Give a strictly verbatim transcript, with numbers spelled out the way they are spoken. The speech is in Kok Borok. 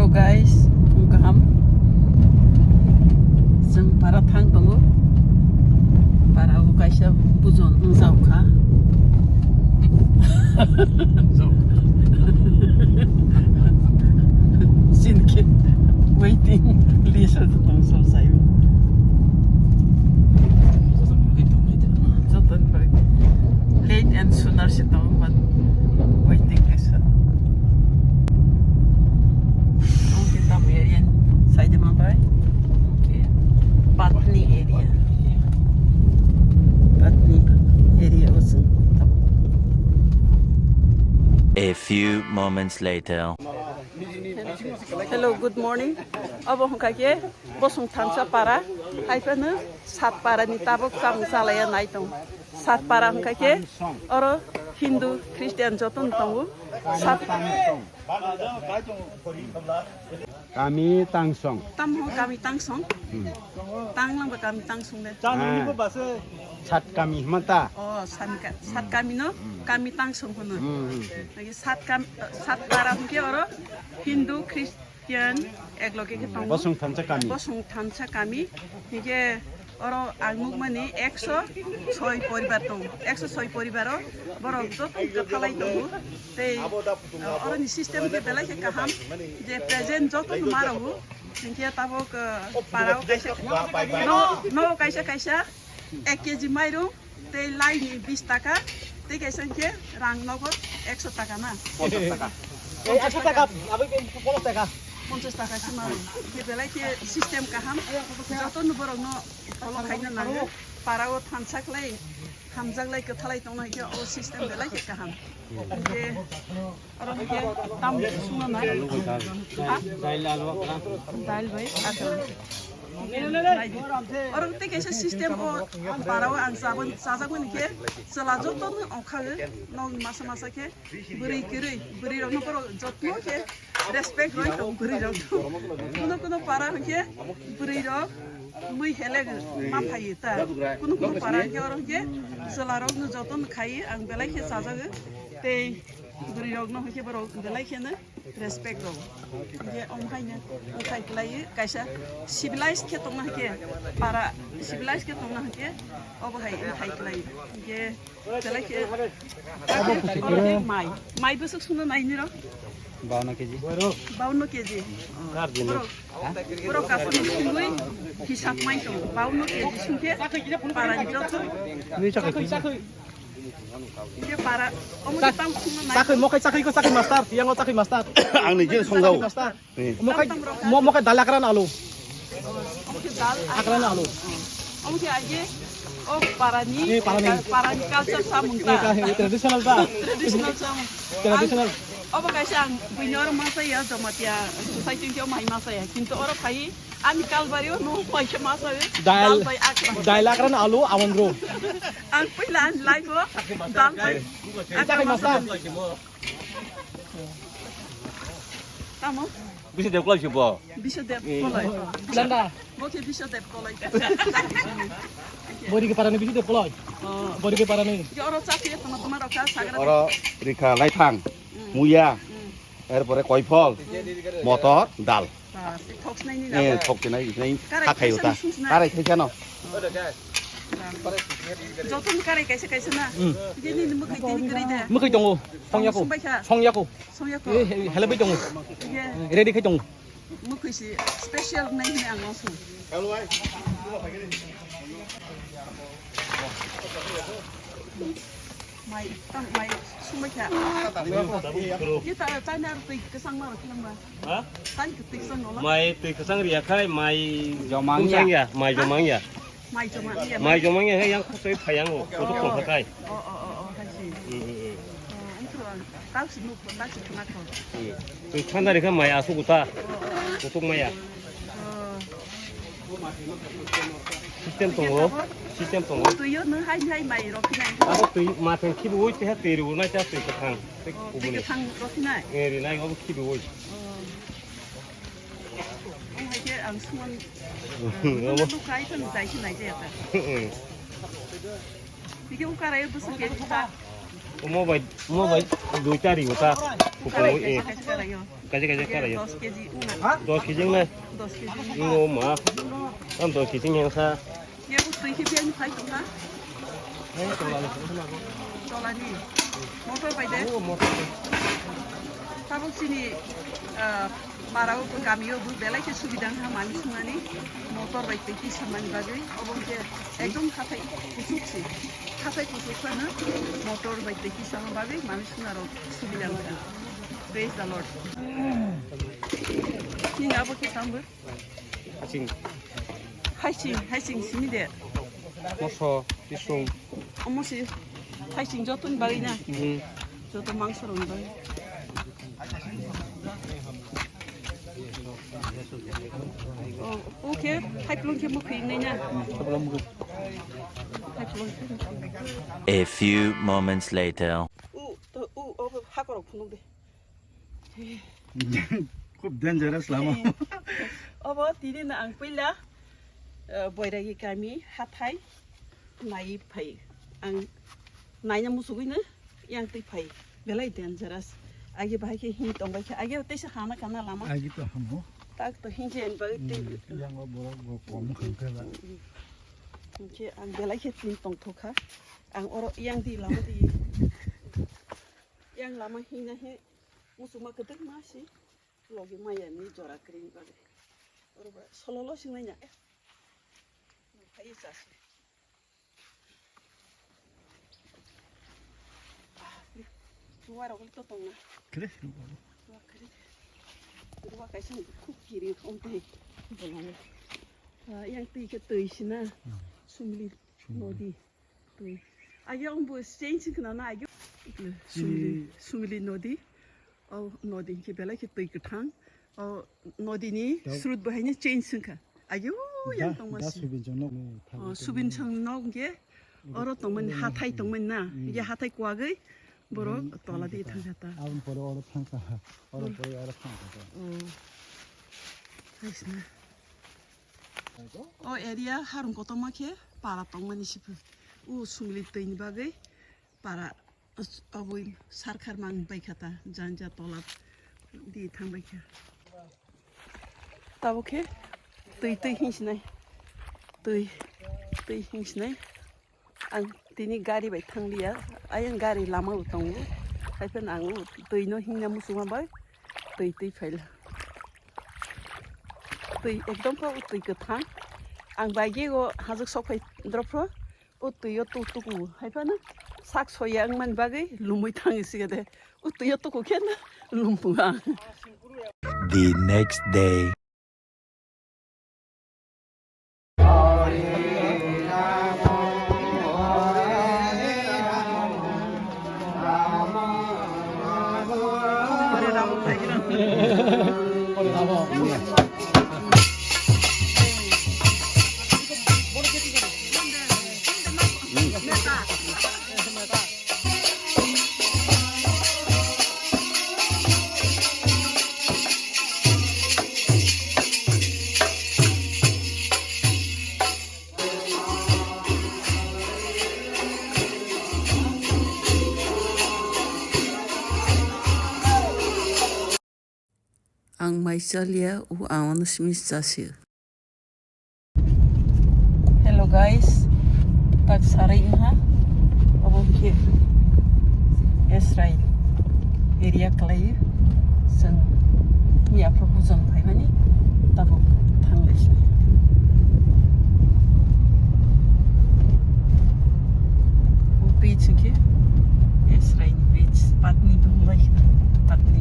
Guys, phung kaham. Chwng para thang tongo. Para o kaisa bujon wngjago kha. Chini khe waiting list o tong sal sayo. Joton bai late and sooner se tongo, but waiting list o. Oke, tamo area ni side ma bai. Oke. Patni area. Patni area o chwng tamo. A few moments later. Hello, good morning. Obo hwnkha khe Bosong Thansa para, hai phano Satpara ni tabuk chamung chalaiya nai tong. Satpara hwnkha khe oro Hindu, Christian jotono tongo. Sat Kami Tangsong. Tamo kami Tangsong. Hmm. Tang lang ba kami Tangsong de. Ah. Sat kami hima ta. Oh, san ka, sat kami no, kami Tangsong hono. Hmm, hmm, hmm. Lagi sat kam, sat para hwnkhe oro Hindu, Christian, ek loge khe tongo. Bosong Thansa kami. Bosong Thansa kami. Hwnkhe oro ang nukmani ekso soi poribar tongo. Ekso soi poribaro borok joto kwthalai tongo. Tei oroni system khe belai khe kaham. Je present joto no ma rwo. Hwnkhe tabuk, uh, parao kaisa, no, no kaisa kaisa ek kg mairung, tei laini bis taka, tei kaisa hwnkhe rang nogo ekso taka na. Ponchas taka. Ei, ekso taka, abo khe ponchas taka. Ponchas taka se ma rung. Khe belai khe system kaham. Joto no borok no follow khaina nango. Parao thansa khlai, hamjak lai, kwthalai tongna hai khe o system belai khe kaham. Hwnkhe Oro hwnkhe tam sungna nai. Ha? Dail alu akra. Dail bai akra. Oro tei kaisa system o parao ang chabon, chajakmani khe chwla joto no ongkha nok masa masa khe bwrwi kwrwi, bwrwi rok no borok jotno khe respect roi tong bwrwi rok. Kuno kuno para hwnkhe bwrwi rok mui hele ma phaio ta. Kuno kuno para hwnkhe oro hwnkhe chwla rok no joto no khai ang belai khe chajago tei Bwrwi rok no hwnkhe borok belai kheno respect rw. Hwnkhe omo haino wngthai kwlaiwi kaisa civilized khe tongna hwnkhe para civilized khe tongna hwnkhe obo hai wngthai kwlaiwi. Hwnkhe belai khe abo oro khe mai, mai bwswk sungno nai nini rok? Bawanno kg. Bawanno kg. Borok, borok kasini sungwi hisab mai tongo. Bawanno kg sungkhe parani joto. Nui chakwi. Chakwi, mokhai chakwi ko chakwi master, yang o chakwi master. Ang ni je songjao. Master. Mokhai, mo-, mokhai dal akran alu. Akran alu. Omo khe aje o parani, parani culture samung ta. Traditional samung. Traditional. Obo kaisa ang buini oro masa ya, Jamatia society khe omo hai masa ya. Kintu oro phai Ani kalbari o no pai khe masa e. Dal, dal bai akra. Dal akra na alu awan ro. Ang puila ani life o dal bai akra masa. Tamo? Bisi dep kolai si bo. Bisi dep kolai. Landa. Bo khe bisi dep kolai. Bori ke parani bisi dep kolai. Oh. Bori ke parani. Ke oro chakri tama tama rokha sagra. Oro rikha laithang. Muya. Erpore koiphol, motor, dal. Thok sinai ni. Eh, thok sinai, sinai. Karai kha khayo ta. Karai khaisa no. Joto ni karai kaisa kaisa na. Hmm. Jeni ni mukhai tini karai da. Mukhai tongo. Songya ko. Songbai kha. Songya ko. Songya ko. Eh, he-, hele bai tongo. Ye. Ready khai tongo. Mukhai si special nai ni ang song. Mai, tam mai, sumai kha. Ye ta, ta na twi kesang ma rok nang ba. Ha? Tan ke twi kesang no la. Mai twi kesang riya khai, mai jomang ya. Mai jomang ya. Mai jomang ya. Mai jomang ya, yang khosoi phayang o, kotok tong khai. Oh, oh, oh, oh, hai si. Hmm, hmm, hmm. Oh, ang tu ang, tau si nuk, tau si kena ko. Hmm. Twi thanda rikha mai asuk uta. Oh, oh. Kotok maya. Oh. System tongo, system tongo. Twi yo nang hai hai mai rok nai. Abo twi ma thang khibu oi te ha twi ru na cha twi ka thang. Oh, twi ka thang rok nai. Eh, ri nai abo khibu oi. Oh. Ang hai khe ang suman. Omo. Luk khai thang jai khe nai jaya ta. Bikhe ukarai bwswk khe ta. Omo bai, omo bai dui ta ri o ta. Kuku, eh. Kaisa kaisa kara yo. Dos K G wng na. Dos K G wng na. Dos K G. Wng o ma. Tam dos K G wng sa. Ye bwtwi khe biyang phai tongkha. Tolani. Motor bai de. Tabuk chini, ah, para o, kami o bo belai khe subida wngkha manwi swngnani. Motor bai twi kisa mani bagwi. Obo hwnkhe ekdom hathai kuchuk se. Hathai kuchuk phano motor bai twi kisa ma bagwi manwi swngnarok subida wngkha. Praise the Lord. Nini abo khe tamo? Hasing. Hasing, hasing simi de. Moso, tisung. Omo si hasing jotoni bagwi na? Mhm. Joto mangso rokni bagwi. Oh, okay. Haiplung khe mukhi nai na? Haiplung khe mukhi. A few moments later. U, to, u, obo hakorok phunuk de. Khub dangerous lama. Obo tini no ang puila, eh, Boiragi kami hathai nai phai. Ang naina musugwi no yang twi phai. Belai dangerous. Agi bahai khe hin tong bai khe. Agi teisa hana kana lama. Agi to hamo. Tak to hin je en bai twi. Hmm, yang o borok bo kom khang khe ba. Hingke ang belai khe tin tong thokha. Ang oro yang di lama di. Yang lama hina he. Musuma kwtwkma se logi maya ni jora kwrwini bagwi. Oro ba sololo singlaina. Phai chasi. Duwa rok to tongna. Kre? Duwa kre. Duwa kaisa khuk kiri onte. Bolong. Ah, yang twi khe twi sina. Hmm. Sumli. Sumli. Nodi. Twi. Age ang bo change khna na age. Sumli, Sumli nodi. O nodi khe belai khe twi kwthang. O nodi ni srut bo haino change wngkha. Age o yang tongma si. Subinchang nok hwnkhe oro tongmani hathai tongmani na. Ye hathai kwagwi borok tola di thangkha ta. Aboni pore oro thangkha. Oro pore oro thangkha ta. O area harung kotorma khe para tongmani sipho. O Sumli twi ni bagwi para abui sarkar mang bai kha ta janja tola di thang bai kha. Tabuk khe twi twi hing sinai. Twi twi hing sinai. Ang tini gari bai thang liya. Ayang gari lama bo tongo. Haiphano ang twi no hingna muchungma bai twi twi phaila. Twi ekdom pha twi kwthang. Ang bai ge o hajak sok phai drop pho. O twi o tuk tuku haiphano sak soya wngmani bagwi lumui thang sigade. O twi o tuku khe no lumpunga. The next day. Ang mai chaliya, o ang ano simi chasio. Hello guys, tak sarai wngha, obo hwnkhe Esrai area kwlai, chwng miya phuru bujon phaimani tabuk thanglai sini. O beach hwnkhe Esrai ni beach, Patni bumlai, Patni.